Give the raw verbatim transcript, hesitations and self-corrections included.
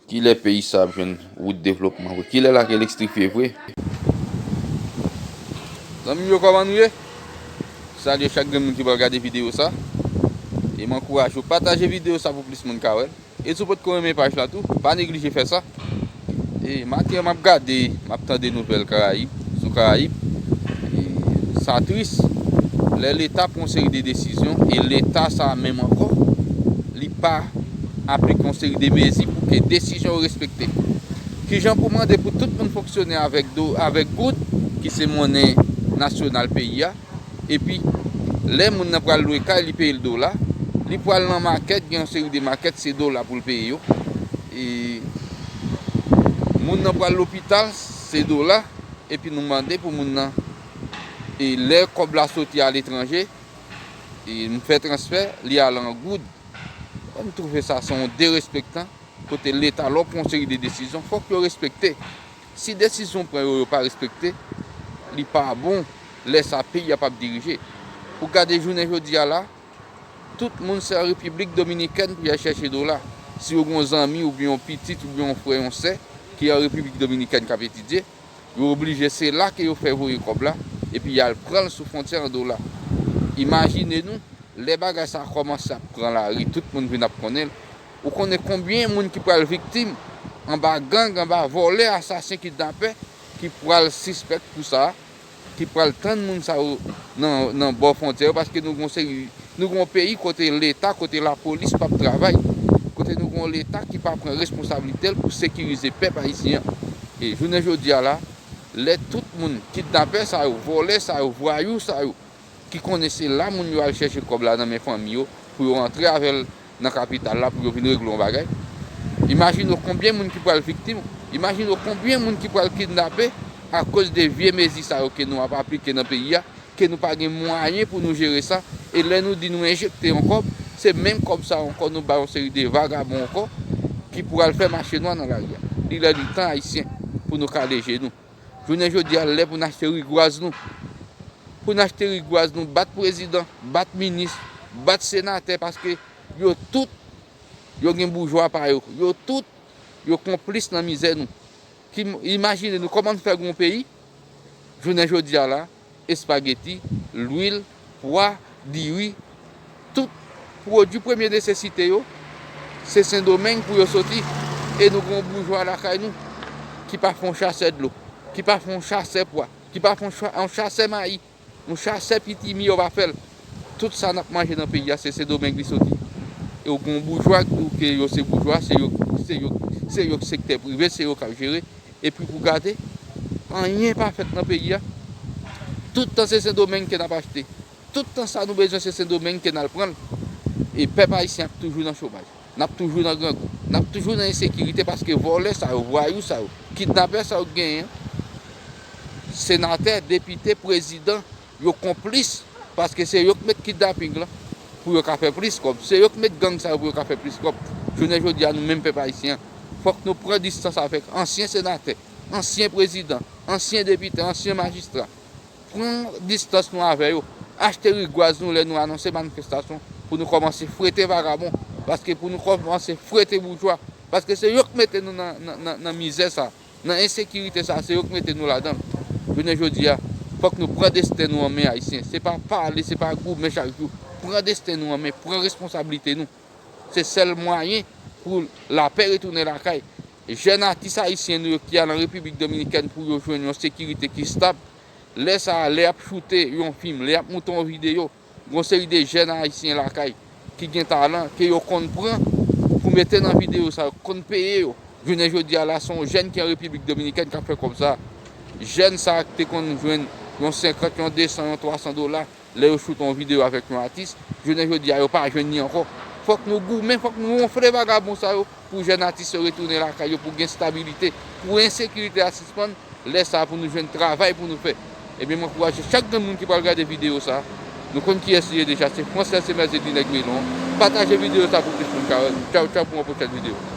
Kilè peyi sa ap jwenn wout devlopman vre? Kilè l ap elektrifye vre? Zanmi m yo, kòman nou ye? Salye chak grenn moun ki pral gade videyo sa. E m ankouraje w pataje videyo sa pou plis moun ka wè l. E si w potko renmen paj la tou, pa neglije fè sa. E maten an, m ap gade, m ap tande nouvèl Karayib, sou Karayib. E sa tris. Lè Leta pran yon seri de desizyon, e Leta sa a menm ankò, li pa aplike yon seri de mezi pou ke desizyon yo respekte. Kijan pou mande pou tout moun fonksyone avèk do, avèk goud, ki se monnen nasyonal peyi a, epi lè moun nan pral lwe kay, li peye l dola, li pral nan makèt, gen yon seri de makèt, se dola pou l peye yo. E moun nan pral lopital, se dola, epi nou mande pou moun nan, e lè kòb la soti aletranje, e m fè transfè, li al an goud. M twouve sa se yon derespektan, kote Leta, lè w pran yon seri de desizyon, fòk yo respekte. Si desizyon w pran yo, yo pa respekte, li pa bon, lè sa peyi a p ap dirije. Ou gade jounen jodi a la, tout moun se an Repiblik Dominikèn pou y al chèche dola. Si yo gen yon zanmi oubyen yon pitit oubyen yon frè, yon sè ki an Repiblik Dominikèn k ap etidye, yo oblije se la ke yo fè voye kòb la, epi y al pran l sou fwontyè an dola. Imajine nou, lè bagay sa a kòmanse ap pran lari, tout moun vin ap konnen l. Ou konnen konbyen moun ki pral viktim anba gang, anba vòlè, asasen, kidnapè, ki pral sispèk pou sa, ki pral tann moun sa yo nan, nan bò fwontyè yo, paske nou gen yon seri, nou gen yon peyi kote Leta, kote lapolis p ap travay, kote nou gen yon Leta ki pa pran responsablite l pou sekirize pèp ayisyen an. E jounen jodi a la, lè tout moun, kidnapè sa yo, vòlè sa yo, vwayou sa yo, ki konnen se la moun yo al chèche kòb la nan men fanmi yo, pou yo antre avè l nan kapital la, pou yo vin regle yon bagay. Imajine w konbyen moun ki pral viktim, imajine w konbyen moun ki pral kidnape akoz de vye mezi sa yo ke nou ap aplike nan peyi a, ke nou pa gen mwayen pou nou jere sa, e lè nou di nou enjekte yon kòb, se menm kòb sa ankò nou ba yon seri de vagabon ankò ki pral fè mache nwa nan lari a. Li lè li tan, Ayisyen, pou nou kale je nou. Jounen jodi a, lè pou n achte rigwaz nou. Pou n achte rigwaz nou, bat prezidan, bat minis, bat senatè, paske yo tout, yo gen boujwa pa yo. Yo tout, yo konplis nan mizè nou. Ki, imajine nou kòman n fè gen yon peyi, jounen jodi a la, espageti, lwil, pwa, diri, tout pwodui premye nesesite yo, se Sendomeng pou yo soti. E nou gen yon boujwa lakay nou ki pa fè yon chasè dlo, ki pa fè yon chasè pwa, ki pa fè yon cha-, yon chasè mayi, yon chasè pitimi, yo pa fè l. Tout sa n ap manje nan peyi a, se Sendomeng li soti. E w gen yon boujwa ki di w ke yo se boujwa, se yo, se yo, se yo sektè prive, se yo k ap jere. Epi pou gade, anyen pa fèt nan peyi a. Tout tan se Sendomeng ke n ap achte. Tout tan sa nou bezwen se Sendomeng ke n al pran l. E pèp ayisyen ap toujou nan chomaj. N ap toujou nan grangou. N ap toujou nan ensekirite paske vòlè sa yo, vwayou sa yo, kidnapè sa yo k genyen an, senatè, depite, prezidan, yo konplis, paske se yo k met kidnaping lan pou yo ka fè plis kòb. Se yo k met gang sa yo pou yo ka fè plis kòb. Jounen jodi a, nou menm pèp ayisyen an, fòk nou pran distans avèk ansyen senatè, ansyen prezidan, ansyen depite, ansyen majistra. Pran distans nou avè yo. Achte rigwaz nou lè nou anonse manifestasyon pou nou kòmanse frete vagabon. Paske pou nou kòmanse frete boujwa. Paske se yo k mete nou nan, nan, nan, nan mizè sa. Nan ensekirite sa, se yo k mete nou ladan l. Jounen jodi a, fòk nou pran desten nou an men, Ayisyen. Se pa pale, se pa goumen chak jou. Pran desten nou an men, pran responsablite nou. Se sèl mwayen pou lapè retounen lakay. Jèn atis ayisyen nou yo ki al an Repiblik Dominikèn pou yo jwenn yon sekirite ki stab, lè sa a, lè y ap choute yon fim, lè y ap moute yon videyo, gen yon seri de jèn ayisyen lakay ki gen talan, ke yo konn pran pou mete nan videyo sa yo, konn peye yo. Jounen jodi a la, se yon jèn ki an Repiblik Dominikèn k ap fè kòb sa. Jèn sa a ki te konn jwenn yon senkant, yon desan, yon twasan dola, lè yo choute yon videyo avèk yon atis, jounen jodi a, yo pa jwenn li ankò. Fòk nou goumen, fòk nou wonfle vagabon sa yo, pou jèn atis yo retounen lakay yo, pou gen stabilite, pou ensekirite a sispann, lè sa a pou nou jwenn travay pou nou fè. Ebyen, m ankouraje chak grenn moun ki pral gade videyo sa a. Nou konn kiyès li ye deja, se Francelin Semerze di Nèg Melon. Pataje videyo sa a pou plis moun ka wè l. Tchaw, tchaw, pou yon pwochèn videyo.